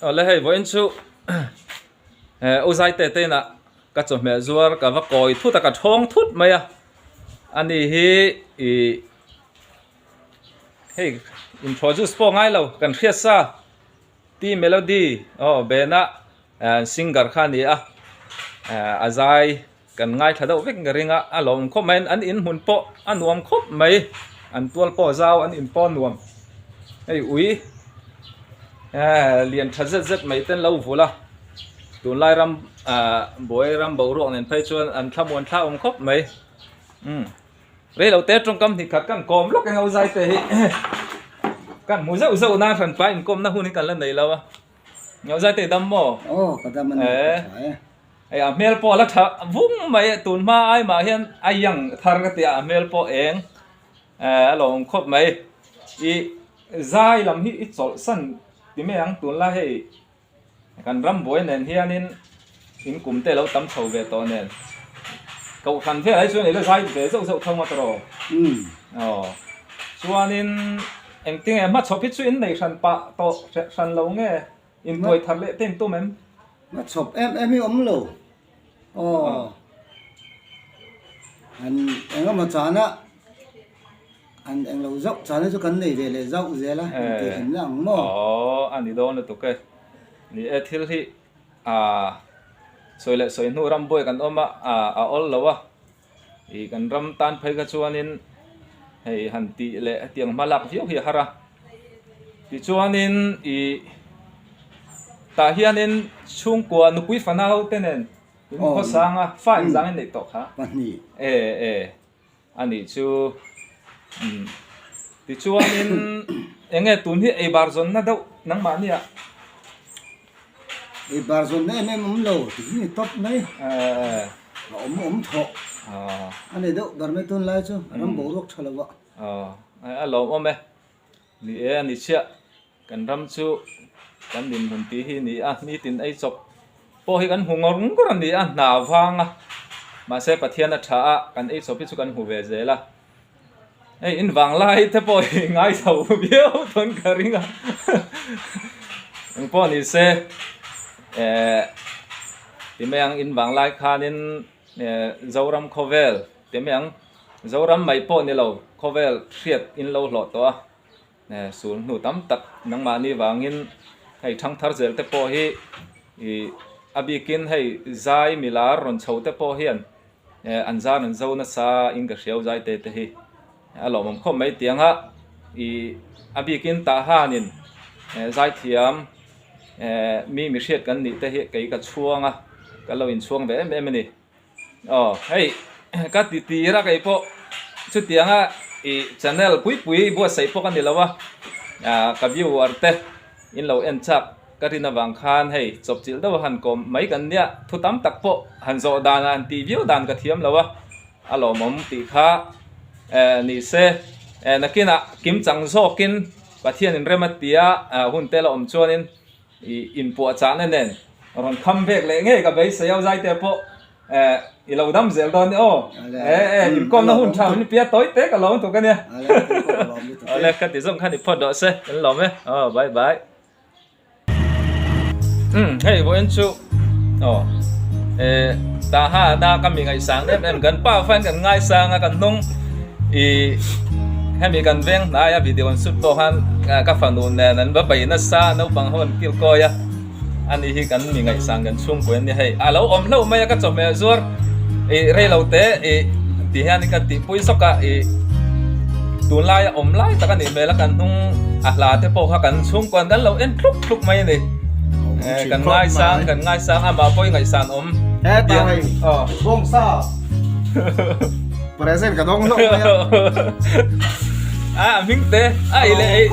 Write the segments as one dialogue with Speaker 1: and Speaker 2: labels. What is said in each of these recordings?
Speaker 1: Awle hei vawiin chu u Zaite te inah ka chawhmeh zuar ka va kawi thut a ka thawng thut mai a ani hi ih hei introduce pawh ngai lo kan hriat sa T Melody aw bena singer kha a ni a a zai Kan ngaithla deuh vek ring a, a lawm khawp mai an in hmun pawh a nuam khawp mai, an tual pawh zau an in pawh a nuam, hei ui eh lian tha zet zet mai ten lo vul a, tunlai ram ah buai ram boruak nen phei chuan an thlamuan thla awm khawp mai, umm rei lo te tawngkam hnih khat kan kawm lawk eng ho zai te hi kan hmu zeuh zeuh nan hran pa inkawmna hun hi kan la nei lo a, ngau zai te dam maw?
Speaker 2: Aw ka dam a ni ka tha e.
Speaker 1: Hei a hmel pawh a la tha vung mai a, tun hma ai mah hian a young thar ka ti a, a hmel pawh eng eh a lawm khawp mai. Ih zai lam hi i chawlh san ti mai ang tunlai hei kan ram buai nen hianin in kum te lo tam chho ve tawh nen kohhran velah hi chuan i la zai ve zeuh zeuh tho ngawt rawh. Aw chuanin engtinge hmachhawp hi chu in nei hran pah tawh hran lo nge? Intuai thar leh te in tum em?
Speaker 2: Nga chhawp em em hi awm lo. Aw. An engemaw chana an englo zauh chana chu kan nei ve leh zauh zel a, intih hlimna ang maw?
Speaker 1: Aw, a ni dawn lutuk e. Ni e, thil hi sawi leh sawi hnu ram buai kan awm a, a awl lo a. Ih kan ram tan phei kha chuanin hei han tih leh hetiang hma lak viau hi a har a tichuanin ih tah hianin chhungkua nupui fana ho te nen in khawsang a fa engzang in neih tawh kha e e a nih chu umm tichuanin eng nge tun hi ei bar zawnna deuh nangmahni ah.
Speaker 2: Ei bar zawnna em em awm lo tih hi ni tawp mai. A awm awm thawh a nei deuh ber mai tunlai chu a ram boruak tha lo a.
Speaker 1: A lawm awm e. Ni e a ni chiah. Kan ram chu kan dinhmun tih hi ni a, nitin ei chawp pawh hi kan hmu ngawr ngawr a ni a, hna vang a. Mahse Pathian a tha a, kan ei chawp hi chu kan hmu ve zel a. Hei in vang lai te pawh hi ngai chho viau dawn ka ring a eng pawh ni se eh ti mai ang in vang lai khanin eh Zoram khawvel ti mai ang Zoram mai pawh ni lo khawvel hriat in lo hlawh tawh a eh sul hnu tam tak nangmahni vangin hei thangthar zel te pawh hi ih a bikin hei zai milar rawn chho te pawh hian. Eh an zar an zo nasa in ka hriau zai te te hi a lawmawm khawp mai tiang a ih a bikin tah hanin eh zaithiam eh mi mihriat kan nih te hi kei ka chhuang a ka lo inchhuang ve em em a ni aw hei ka ti tir a kei pawh chutiang a ih channel pui pui buatsaih pawh ka ni lo a ah ka viewer te In lo en chak ka rin avang khan hei chawpchilh deuh a han kawm mai kan nia, thu tam tak pawh han zawh dan ah han tih viau dan ka thiam lo a, a lawmawm tih kha eh ni se eh nakinah kim chang zawkin Pathian in rem a tia hun te la awm chuanin ih inpuahchahna nen rawn kham vek leh ngei ka beisei a zaite pawh Eh, i lo dam zel dawn ni aw. Eh, eh, inkawmna hun tha min pia tawi te ka lawm tuk ania. Awle, ka ti zawng khan i phawt rawh se, kan lawm e. Aw, bye bye. Um, hei vawiin chu aw eh ta ha na ka mi ngaihsang em em kan pa fan kan ngaisang a kan hnung i hemi kan veng hnai a video an shoot pawh khan ka fanu nen an va bei nasa naupang ho an kil kawi a. Ani hi kan mi ngaihsang kan chhungkawi an ni hei. A lo awm hlauh mai a ka chawhmeh zuar ih rei lo te ih ti hian ka tihpui sawk a ih tunlai a awm lai tak a nih hmel a kan hnung a hla te pawh kha kan chhungkawn kan lo en thluk thluk mai a ni. Kan ngaisang kan ngaisang amah pawh i ngaihsan awm.
Speaker 2: Heta hei bawngsa present ka dawng hlauh mai a.
Speaker 1: A hming te a ei leh ei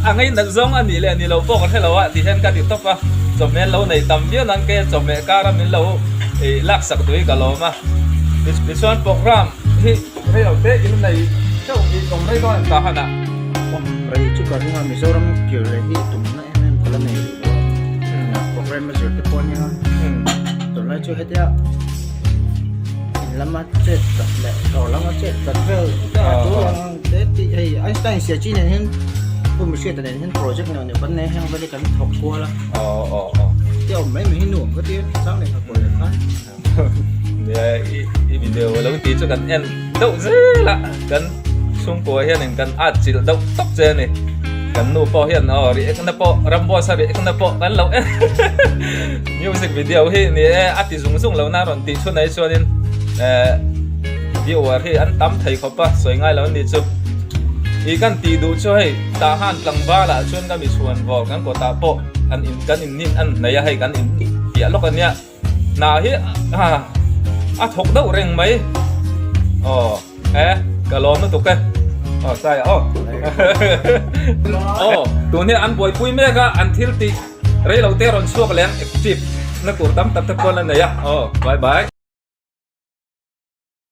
Speaker 1: a ngainat zawng a nih leh ni lo pawh ka hre lo a ti hian ka ti tawp a chawhmeh an lo nei tam viau nan kei a chawhmeh kara min lo ih laksak duh hi ka lawm a tichuan program hi rei lo te in nei theuh hi awm rei dawn em ta han ah.
Speaker 2: Awm rei chu ka ring a Mizoram kir leh hi tumna em em ka la nei lo a program a zir te pawh ania tunlai chu hetia in lama chet tat leh dawr lama chet tat vel te a tul ang. Te tih hei Einstein sia chi nen hian Pu Mihriata nen hian project neuh neuh kan nei a, heng vel hi kan thawk kual a.
Speaker 1: Aw aw aw.
Speaker 2: Te awm mai mai hi nuam ka ti a, chang leh nghakuai leh khan.
Speaker 1: Nia i i video lo tih chu kan en deuh zel a, kan chhungkua hianin kan at chilh deuh tawp che a ni. Kan nu pawh hian aw react na pawh Ramboss a react na pawh kan lo en music video hi ni e a ti zung zung lo na rawn tih chhun ai chuanin eh viewer hi an tam thei khawp a sawi ngai lo an nih chu. I kan tih duh chu hei tah han tlangval ah chuan ka mi chhuan vawr kan kawtah pawh an in kan in nin an hnaih a hei kan in piah lawk a nia. Hna hi a thawk deuh reng mai. Aw e ka lawm lutuk e. Aw sai aw. Aw tun hi an buaipui mek a an thil tih reilo te rawn chhuak leh ang active na tur tam tak te pawh an la nei a. Aw bye bye.